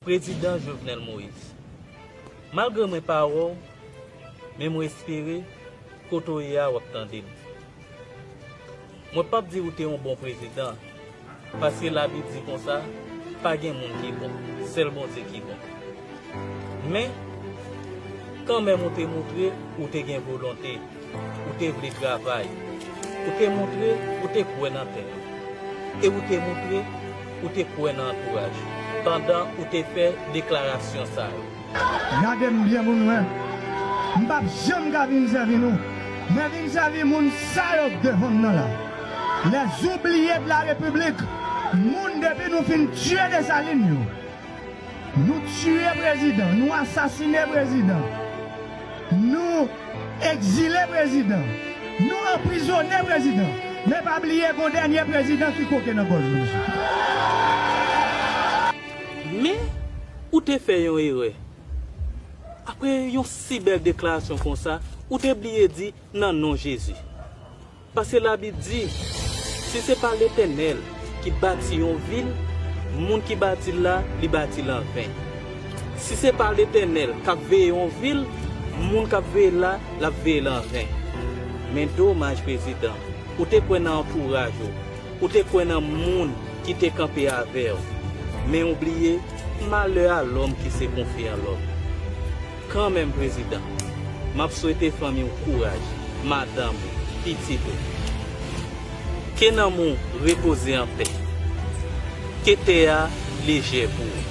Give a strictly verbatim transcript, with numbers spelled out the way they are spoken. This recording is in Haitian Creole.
Prezidan Jovenel Moïse, malgre mwen pa wè w, men mwen espere kote w ye a w ap tande m. Mwen p ap di ou te yon bon prezidan, paske Labib di konsa, pa gen moun ki bon, sèl Bondye ki bon. Men, kanmenm ou te montre ou te gen volonte, ou te vle travay, ou te montre ou te kwè nan tèt ou, e ou te montre ou te kwè nan antouraj ou, pandan ou te fè deklarasyon sa yo. Gade m byen pou nou wè. M p ap janm ka vin sèvi nou. Mwen vin sèvi moun sa yo k devan m nan la. Les oubliés de la République. Moun depi nou fin tiye Desalin yo. Nou tiye prezidan, nou asasine prezidan. Nou egzile prezidan. Nou anprizone prezidan. Men pa bliye gon dènye prezidan ki koke nan gòj nou. Men, ou te fè yon erè. Apre yon si bèl deklarasyon konsa, ou te bliye di nan non Jezi. Paske Labib di, si se pa Letènèl ki bati yon vil, moun ki bati l la, li bati l anven. Si se pa Letènèl k ap veye yon vil, moun k ap veye l la, l ap veye l anven. Men domaj, prezidan, ou te kwè nan antouraj ou, ou te kwè nan moun ki te kanpe avè w. Men ou bliye, malè a lòm ki se konfye an lòm. Kanmenm, prezidan, m ap swete fanmi w kouraj, madanm ou, pitit ou. Ke nanm ou repoze anpè. Ke tè a lejè pou ou.